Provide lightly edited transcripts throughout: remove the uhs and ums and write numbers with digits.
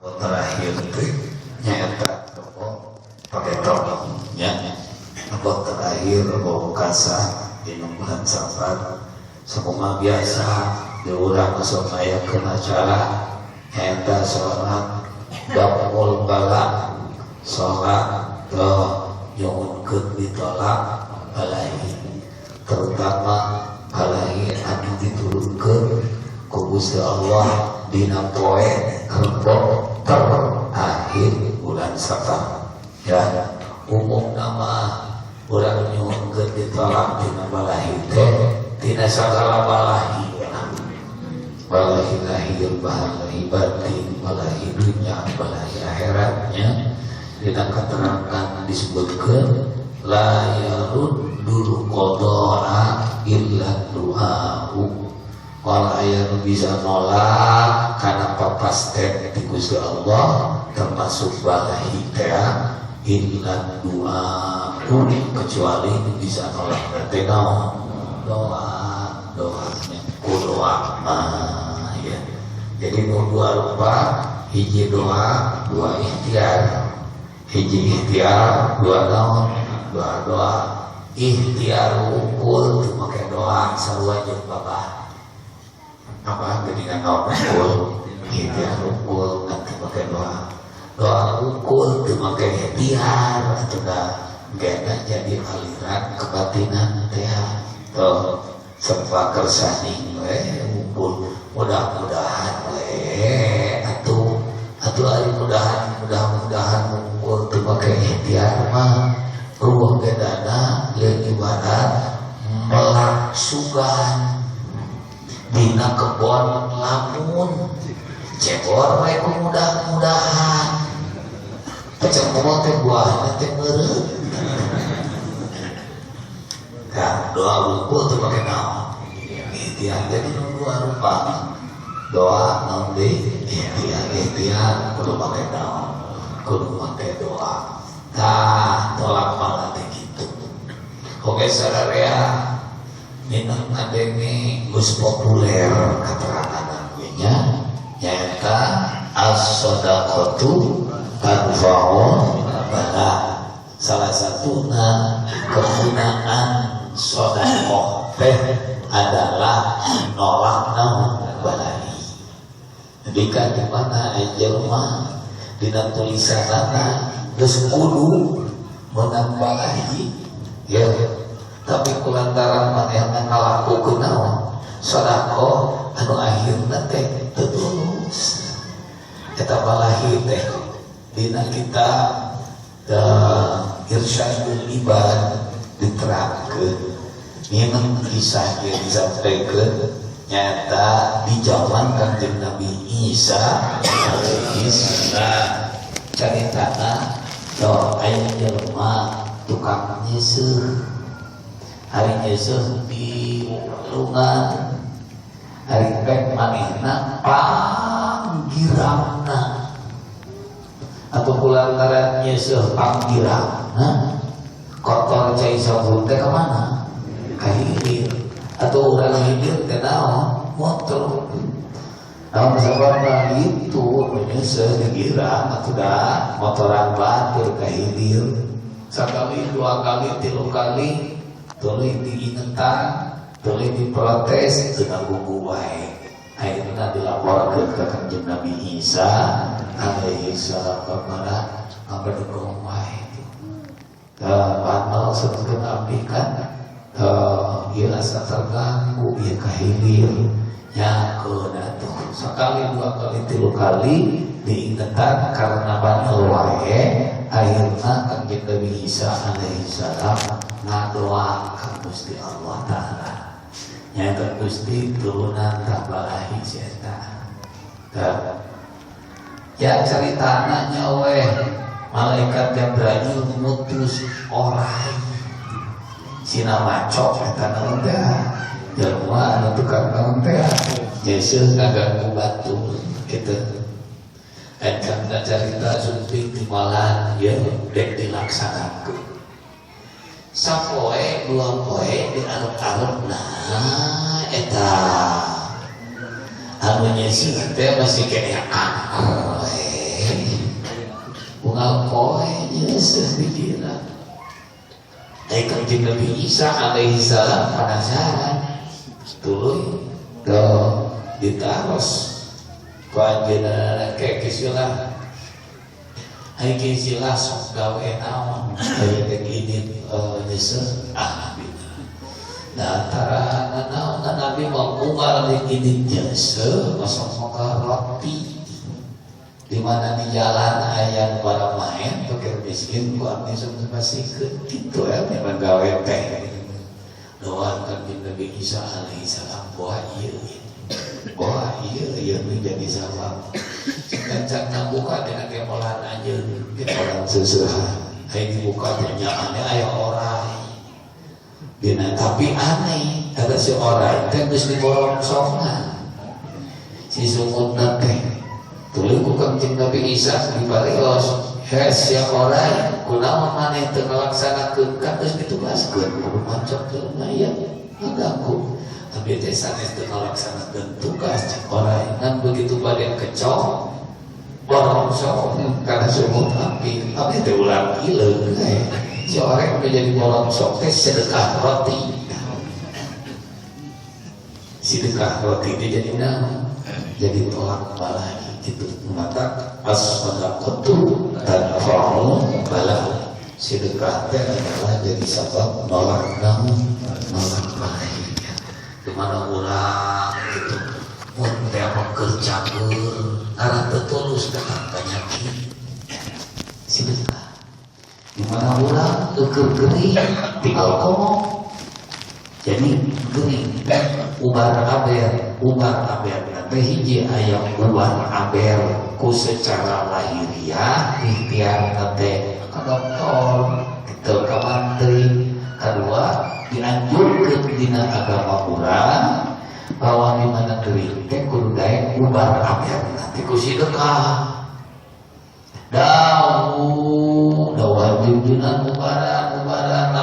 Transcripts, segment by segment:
Terakhir teh nyaeta rebo pagetong nya. Rebo terakhir rebo kasa dina bulan Safar. Sakumaha biasa di urang sok ngayakeun acara nyaeta salat daful bala, salat nyuhunkeun ditolak balahi, terutama balahi anu diturunkeun ku Gusti Allah dina poe rebo terakhir bulan Safar. Ya, umum nama urang nyuhunkeun ditolak dina balahi teh tina sagala balahi, balahi lahir, balahi batin, balahi dunya, balahi akhiratnya. Dina keterangan disebutkeun la yaruddul qada'a illa du'a'u. Wal aya nu bisa nolak kana papasten ti Gusti Allah termasuk balahi teh illa du'a'u, kecuali bisa nolak teh naon? Doa, doanya ku doa mah ya. Jadi nu dua rupa, hiji doa, dua ikhtiar. Hiji ikhtiar, dua naon? Dua doa. Ikhtiar wungkul teu make doa sarua jeung babah. Apa geuningan naon wungkul? Ikhtiar wungkul ngan teu make doa. Doa wungkul teu make ikhtiar atuh da gena jadi aliran kebatinan teh. Tuh sempa kersaning we wungkul mudah-mudahan we atuh atuh ari mudahan mudah-mudahan wungkul teu make ikhtiar mah ruwah gedana lain ibarat melak sugan dina kebon lamun cebor we ku mudah-mudahan pecemol teh buahna teh meureut. Nah, doa wungkul teu make naon? Ikhtiar. Jadi nu dua rupa doa naon deui? Ikhtiar. Ikhtiar kudu make naon? Kudu make doa. Tah tolak bala teh kitu. Oke sararea minang ngadenge geus populer keterangan gue nya nyaeta as-shadaqatu tadfa'ul bala. Salah satuna kegunaan sedekah teh adalah nolak naon? Balahi. Jadi kan di mana jelema dina tulisanana geus kudu menang balahi ya, tapi kulantaran manehna ngalakukeun naon? Sedekah anu akhirna teh teu tulus eta balahi teh. Dina kitab Irsyadul Ibad diterangkeun minang kisah yang disampaikan nyata di zaman Kanjeng Nabi Isa alaihi salam. Caritana to aya jelema tukang nyeuseuh, hari nyeuseuh di walungan, hari pek manehna panggirangna atau kulantaran nyeuseuh panggirangna kotor cai sabun teh kemana? Ka hilir. Atau urang hilir teh naon? Motor. Naon sababna itu nyeuseuh digirang atuh da motoran batur ka hilir. Sakali, dua kali, tilu kali tuluy diingetan, tuluy diprotes, teu ngagugu wae. Akhirna dilaporkeun ka Kanjeng Nabi Isa alaihi salam kamana ngabedegong wae. Panel sebutkeun abdi kan ieu asa terganggu ieu ka hilir nyakeun atuh. Sekali, dua kali, tilu kali diingetan karena bandel wae, akhirna Kanjeng Nabi Isa alaihi salam ngadoa ka Gusti Allah Ta'ala nyaeta Gusti turunan tabalahi si eta. Ya ceritana nya weh malaikat Jibril ngutus orai sina macok eta naon teh jelema anu tukang naon teh nyeuseuh ngaganggu batur kitu. Encang carita suntik timalan ya dek dilaksanakeun sapoe dua poe di arep-arep. Nah eta anu nyeuseuh teh masih keneh angker we. Unggal poe nyeuseuh dikira. Ai Kangjeng Nabi Isa alaihi salam penasaran. Tuluy do ditaros ku anjeunna ke kisilah. Ai kisilah sok gawe naon? Aya teh ini nyeuseuh ah nabi. Nah, antara naon Nabi mau unggal di ini nyeuseuh masuk moga roti. Di mana di jalan ayam para main fakir miskin ku abdi sok pasikeun kitu ya memang gawe teh. Doa Kanjeng Nabi Isa alaihi salam boa ieu. Boa ieu ieu nu jadi sabab. Can buka dina kemolan anjeun kemolan seuseuhan. Aya dibuka teh nyaane aya orai. Dina tapi aneh eta si orai teh geus diborongsongan. Si sungutna teh tuluy ku Kangjeng Nabi Isa dibarios hes yang orai kunaon maneh teu ngalaksanakeun kan geus ditugaskeun kudu mancok jelema ieu ngaganggu abdi teh sanes teu ngalaksanakeun tugas cek orai ngan begitu bade kecok borongsong karena sungut abdi abdi teh ulah ileung we si orai menjadi borongsong teh sedekah roti sedekah roti teh jadi naon jadi tolak balai gitu maka as-sadaqatu tadfa'u bala sedekah teh adalah jadi sabab nolak naon nolak balai di mana urang gitu mun teh apa kerja arah teu tulus datang penyakit sedekah di mana urang keur gering tinggal komo jadi gering ubar aber teh hiji aya ubar aber ku secara lahiriah ikhtiar teh ka dokter kitu ka mantri kadua dianjurkeun dina agama urang bahwa di mana gering teh kudu daek ubar aber teh ku sedekah dawu dawa junjunan ubaran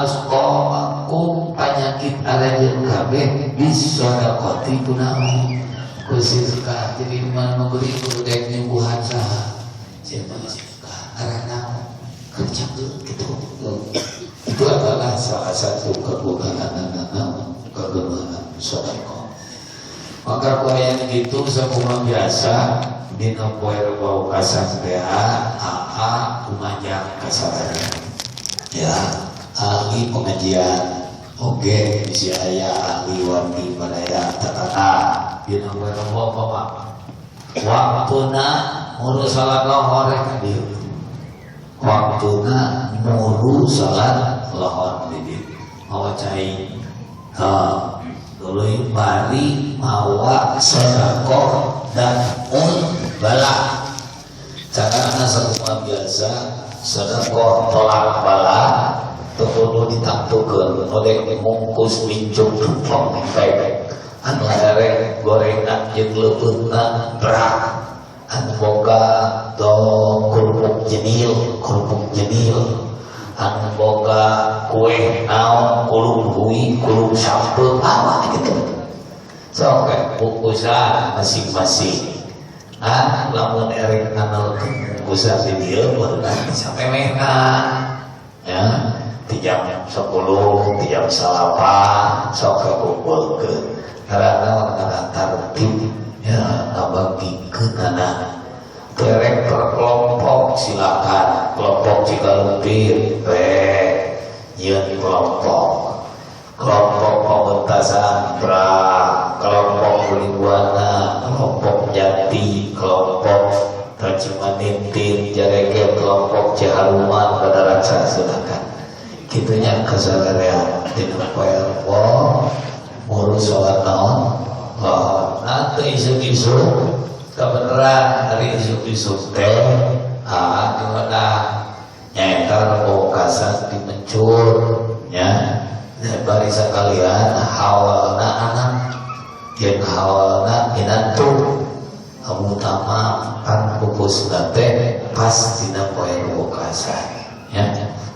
asqamakum penyakit aranjeun kabeh bisadaqati kunaon ku sedekah jadi mana memberi kudu daek nyembuhan saha siapa sedekah arah naon kerja gitu itu adalah salah satu kegunaan kegunaan sedekah maka ku aya gitu sakumaha biasa dina poe Rebo Wekasan teh AA kumajang kasaraya ya ahli pengajian oge bisi aya ahli wandi baraya tatata dina poe Rebo bapak waktuna ngurus salat lohor ka dieu waktuna ngurus salat lohor di dieu mawa cai tuluy bari mawa sedekah dan bala carana sakumaha biasa sedekah tolak bala teu kudu ditangtukeun odek mungkus mincuk tumpeng baik anu erek gorengan jeung leupeutna berak anu boga do kerupuk jenil anu boga kue naon kulung hui kulung sampeung apa gitu sok bungkusan masing-masing ah lamun erek nganalkeun bungkusan di dieu beunang samemehna ya di jam 10 di jam 9 sok kakumpulkeun karena karena tertib ya ngabagikeunana erek per kelompok silakan kelompok Cigalumpir rek nyieun kelompok kelompok pementasan pra kelompok Buana kelompok Jati kelompok Tajimanintin Jarege kelompok Ciharuman pada raksa silakan kitunya kasadarean dina poe Rebo ngurus salat naon lohor nanti isuk-isuk kebenaran hari isuk-isuk teh ah dimana nyaeta Rebo Wekasan dimencur ya bari sakalian hawalna anak jeung hawalna minantu Abu Tamam pan pupusna teh pas dina poe Rebo Wekasan ya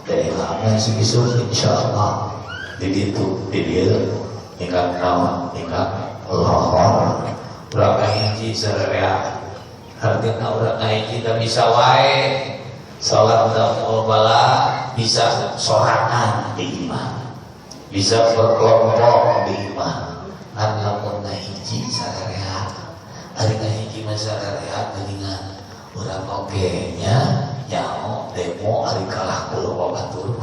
dari lama isuk-isuk insyaallah di ditu di dieu ingkang naon ingkang lohor urang kahiji sararea artina urang kahiji teu bisa wae Salat daful bala bisa sorangan di imah, bisa berkelompok di imah. Ngan lamun ngahiji sarerea, ari ngahiji mah sarerea geuningan urang oge nya nyaho demo ari kalah ku loba batur.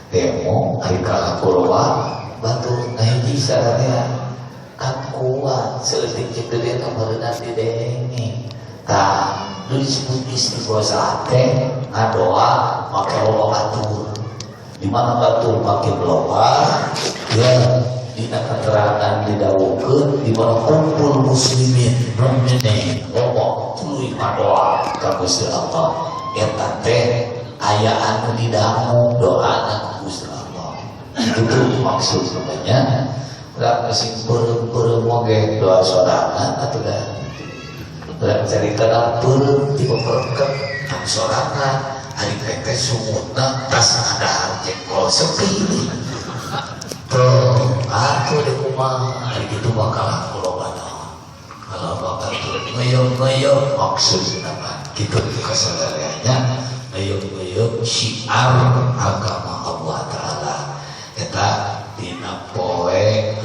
Demo ari kalah ku loba batur, ngahiji sarerea kan kuat, saeutik jeung gede meureunna didenge. Tah, nu disebut istighosah teh ngadoa make loba batur. Di mana batur makin loba, ya dina keterangan didawuhkeun di mana kumpul muslimin mukminin loba tuluy ngadoa ka Gusti Allah. Eta teh aya anu didangu doana ku Gusti Allah. Itu maksud sebenarnya. Urang sing beureum-beureum oge doa sorangan atuh da. Urang carita beureum ti peperket tang sorangan ari teh sungutna tas ngadahar jengkol sepi. Tuh, atuh deh kumaha ari kitu bakal aku loba naon. Kalau bakal ngeyong-ngeyong maksudna mah kitu kasadarannya ngeyong-ngeyong syiar agama Allah Ta'ala. Eta dina poe